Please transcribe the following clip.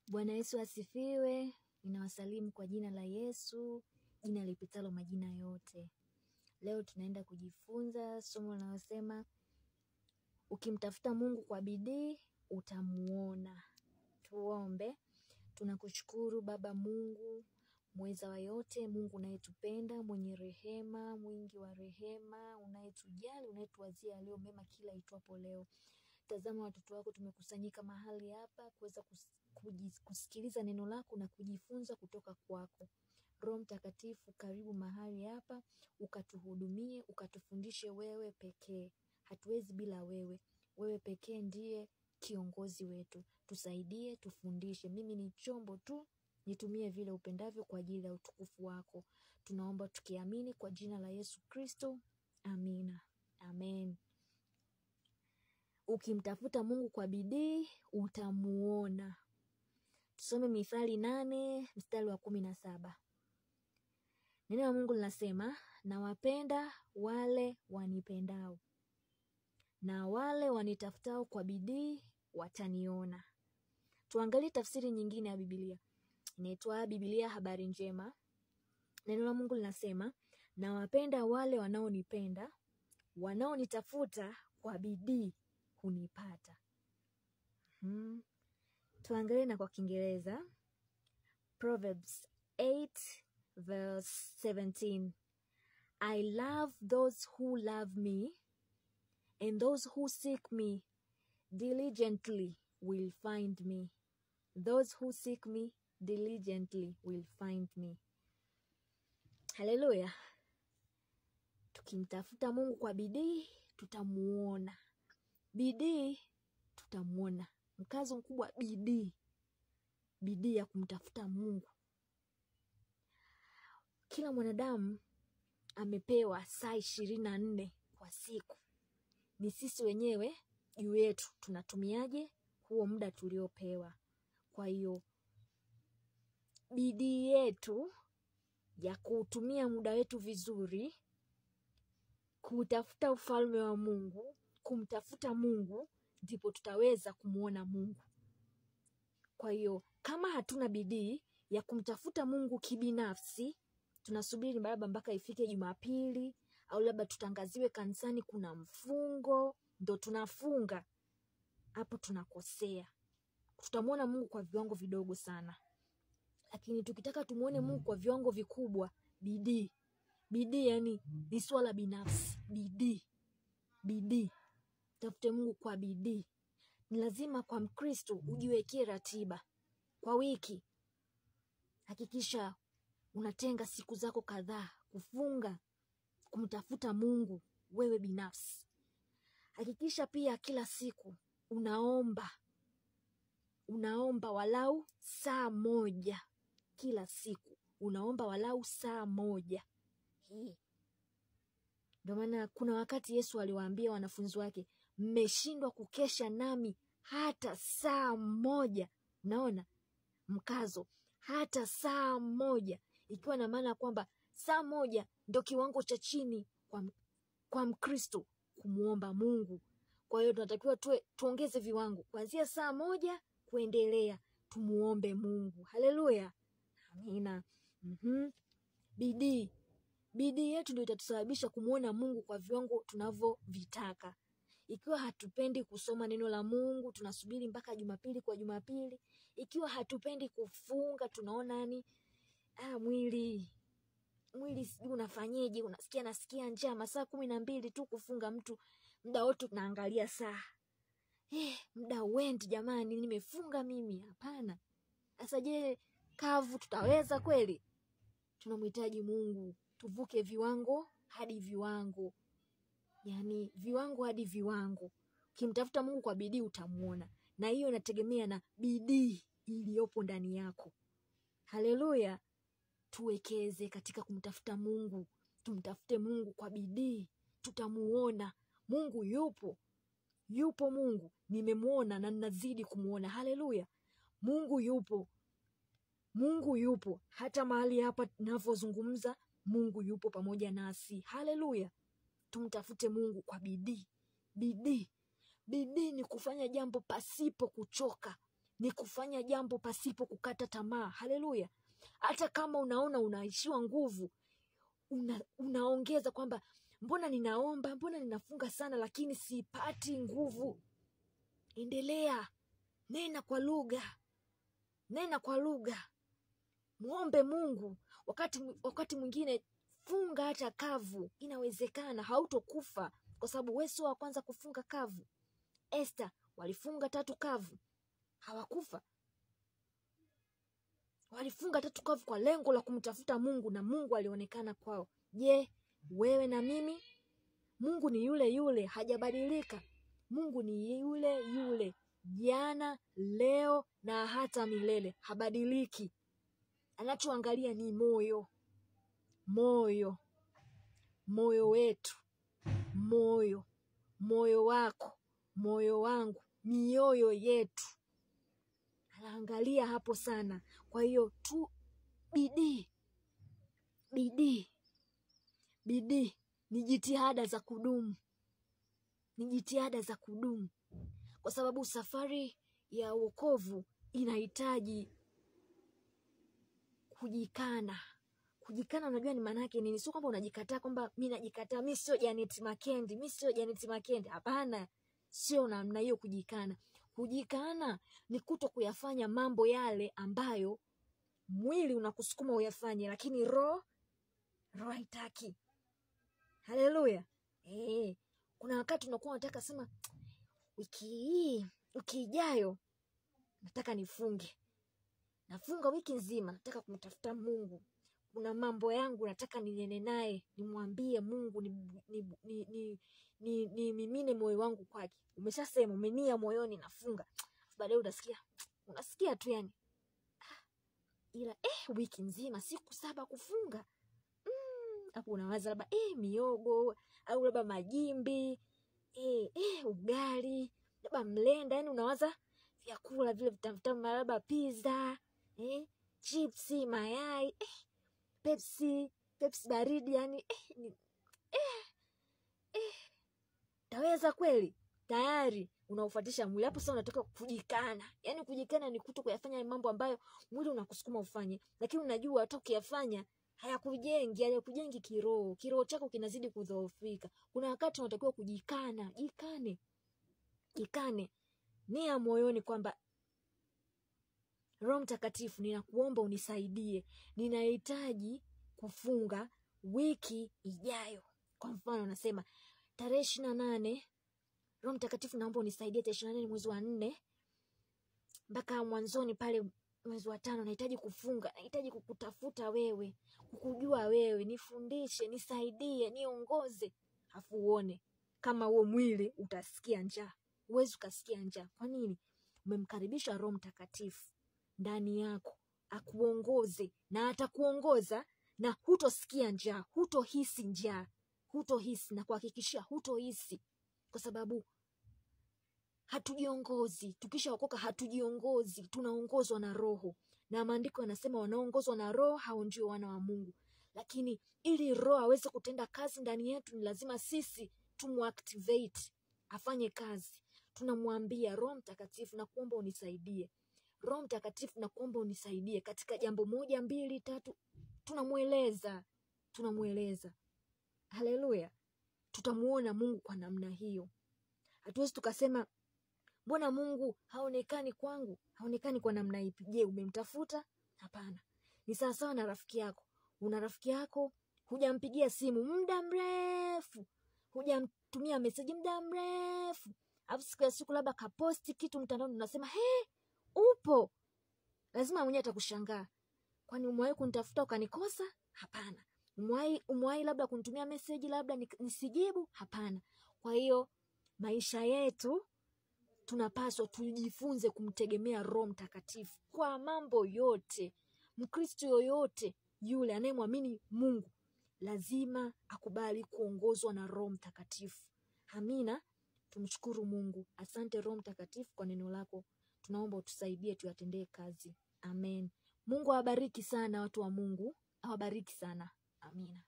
Bwana Yesu asifiwe. Ninawasalimu kwa jina la Yesu, jina lipitalo majina yote. Leo tunaenda kujifunza somo linalosema ukimtafuta Mungu kwa bidii utamuona. Tuombe. Tunakushukuru Baba Mungu mweza wa yote, Mungu unayetupenda, mwenye rehema, mwingi wa rehema, unayetujali, unayetuwazia yaliyo mema kila itwapo leo. Tazama watoto wako tumekusanyika mahali hapa kuweza kusikiliza neno lako na kujifunza kutoka kwako. Roho Mtakatifu, karibu mahali hapa, ukatuhudumie, ukatufundishe wewe pekee. Hatuwezi bila wewe. Wewe pekee ndiye kiongozi wetu. Tusaidie, tufundishe. Mimi ni chombo tu, nitumie vile upendavyo kwa ajili ya utukufu wako. Tunaomba tukiamini kwa jina la Yesu Kristo. Amina. Amen. Ukimtafuta Mungu kwa bidii utamuona. Tusome Mithali 8 mstari wa 17. Neno la Mungu linasema, nawapenda wale wanipendao, na wale wanitafutao kwa bidii wataniona. Tuangalie tafsiri nyingine ya Biblia. Inaitwa Biblia Habari Njema. Neno la Mungu linasema, nawapenda wale wanaonipenda, wanaonitafuta kwa bidii hunipata. Tuangalie na kwa Kiingereza. Proverbs 8 verse 17. I love those who love me, and those who seek me diligently will find me. Those who seek me diligently will find me. Haleluya. Tukimtafuta Mungu kwa bidii tutamuona. Bidii tutamuona. Mkazo mkubwa bidii. Bidii ya kumtafuta Mungu. Kila mwanadamu amepewa saa 24 kwa siku. Ni sisi wenyewe juu yetu tunatumiaje huo muda tuliopewa. Kwa hiyo bidii yetu ya kutumia muda wetu vizuri, kutafuta ufalme wa Mungu, kumtafuta Mungu, ndipo tutaweza kumuona Mungu. Kwa hiyo kama hatuna bidii ya kumtafuta Mungu kibinafsi, tunasubiri labda mpaka ifike Jumapili au labda tutangaziwe kanisani kuna mfungo ndo tunafunga, hapo tunakosea. Tutamuona Mungu kwa viwango vidogo sana. Lakini tukitaka tumuone Mungu kwa viwango vikubwa, bidii. Bidii yani ni swala binafsi. Bidii. Bidii. Tafute Mungu kwa bidii. Ni lazima kwa Mkristo ujiwekee ratiba kwa wiki. Hakikisha unatenga siku zako kadhaa kufunga, kumtafuta Mungu wewe binafsi. Hakikisha pia kila siku unaomba. Unaomba walau saa moja kila siku. Unaomba walau saa moja. Hii. Ndio maana kuna wakati Yesu aliwaambia wanafunzi wake, mmeshindwa kukesha nami hata saa moja. Unaona mkazo, hata saa moja, ikiwa na maana kwamba saa moja ndio kiwango cha chini kwa Mkristo kumuomba Mungu. Kwa hiyo tunatakiwa tuongeze viwango kuanzia saa moja kuendelea, tumuombe Mungu. Haleluya. Amina. Bidii. Bidii yetu ndio itatusababisha kumuona Mungu kwa viwango tunavyovitaka. Ikiwa hatupendi kusoma neno la Mungu, tunasubiri mpaka Jumapili kwa Jumapili. Ikiwa hatupendi kufunga, tunaona ni mwili sijui unafanyeje, unasikia nasikia njaa, masaa 12 tu kufunga mtu, muda wote tunaangalia saa. Muda wendi jamani, nimefunga mimi. Hapana. Sasa je, kavu tutaweza kweli? Tunamhitaji Mungu. Tuvuke viwango hadi viwango. Yani viwango hadi viwango. Ukimtafuta Mungu kwa bidii utamuona. Na hiyo inategemea na bidii iliyopo ndani yako. Haleluya. Tuwekeze katika kumtafuta Mungu. Tumtafute Mungu kwa bidii, tutamuona. Mungu yupo. Yupo Mungu. Nimemuona na ninazidi kumuona. Haleluya. Mungu yupo. Mungu yupo. Hata mahali hapa ninapozungumza, Mungu yupo pamoja nasi. Haleluya. Tumtafute Mungu kwa bidii. Bidii. Bidii ni kufanya jambo pasipo kuchoka. Ni kufanya jambo pasipo kukata tamaa. Haleluya. Hata kama unaona unaishiwa nguvu, unaongeza kwamba mbona ninaomba, mbona ninafunga sana lakini sipati nguvu. Endelea. Nena kwa lugha. Nena kwa lugha. Muombe Mungu. Wakati mwingine funga hata kavu. Inawezekana hautokufa kwa sababu wewe sio wa kwanza kufunga kavu. Esther walifunga 3 kavu. Hawakufa. Walifunga 3 kavu kwa lengo la kumtafuta Mungu na Mungu alionekana kwao. Je, wewe na mimi? Mungu ni yule yule, hajabadilika. Mungu ni yule yule jana, leo na hata milele. Habadiliki. Anachoangalia ni moyo. Moyo. Moyo wetu. Moyo. Moyo wako. Moyo wangu. Mioyo yetu. Anaangalia hapo sana. Kwa hiyo tu bidii. Bidii. Bidii ni jitihada za kudumu. Ni jitihada za kudumu. Kwa sababu safari ya wokovu inahitaji kujikana. Kujikana unajua ni maana yake nini? Sio kwamba unajikataa kwamba mimi najikataa, mimi sio Janet Makendi, mimi sio Janet Makendi. Hapana, sio namna hiyo kujikana. Kujikana ni kuto kuyafanya mambo yale ambayo mwili unakusukuma uyafanye, lakini roho haitaki. Haleluya. Kuna wakati unakuwa unataka sema wiki hii, wiki ijayo nataka nifunge. Nafunga wiki nzima, nataka kumtafuta Mungu. Kuna mambo yangu nataka ninene naye, nimwambie Mungu, ni mimine moyo wangu kwake. Umeshasema, umenia moyoni nafunga. Baadaye unasikia tu yani. Ila wiki nzima siku 7 kufunga. Hapo unawaza labda miogo au labda majimbi, ugali, labda mlenda, yani unawaza vyakula vile vitamu, labda pizza, chipsi, mayai, Pepsi baridi, yani taweza kweli? Tayari unaufuatisha mwili. Hapo sasa unataka kujikana. Yani kujikana ni kuto kuyafanya mambo ambayo mwili unakusukuma ufanye, lakini unajua hata ukiyafanya hayakujengi kiroho. Kiroho chako kinazidi kudhoofika. Kuna wakati unatakiwa kujikana. Jikane. Jikane. Nia moyoni kwamba Roho Mtakatifu, ninakuomba unisaidie. Ninahitaji kufunga wiki ijayo. Kwa mfano unasema tarehe 28, Roho Mtakatifu naomba unisaidie tarehe 28 mwezi wa 4 mpaka mwanzoni pale mwezi wa 5 nahitaji kufunga, nahitaji kukutafuta wewe, kukujua wewe, nifundishe, nisaidie, niongoze. Afu uone kama huo mwili utasikia njaa. Huwezi ukasikia njaa. Kwa nini? Umemkaribisha Roho Mtakatifu ndani yako akuongoze, na atakuongoza na hutosikia njaa, hutohisi njaa, hutohisi, na kuhakikishia hutohisi, kwa sababu hatujiongozi. Tukishaokoka hatujiongozi, tunaongozwa na Roho. Na maandiko yanasema wanaongozwa na Roho hao ndio wana wa Mungu. Lakini ili Roho aweze kutenda kazi ndani yetu ni lazima sisi tumuactivate, afanye kazi. Tunamwambia Roho Mtakatifu, nakuomba unisaidie. Roho Mtakatifu, nakuomba unisaidie katika jambo 1, 2, 3. Tunamueleza, tunamueleza. Haleluya. Tutamuona Mungu kwa namna hiyo. Hatuwezi tukasema mbona Mungu haonekani kwangu? Haonekani kwa namna ipi? Je, umemtafuta? Hapana. Ni sawa sawa na rafiki yako. Una rafiki yako, hujampigia simu muda mrefu, hujamtumia message muda mrefu. Alafu siku ya siku labda kaposti kitu mtandaoni, unasema he, upo. Lazima mwenyewe atakushangaa. Kwani umewahi kunitafuta ukanikosa? Hapana. Umewahi labda kunitumia message labda nisijibu? Hapana. Kwa hiyo maisha yetu tunapaswa tujifunze kumtegemea Roho Mtakatifu kwa mambo yote. Mkristo yoyote yule anayemwamini Mungu lazima akubali kuongozwa na Roho Mtakatifu. Amina. Tumshukuru Mungu. Asante Roho Mtakatifu kwa neno lako. Tunaomba utusaidie tuyatendee kazi. Amen. Mungu awabariki sana watu wa Mungu. Awabariki sana. Amina.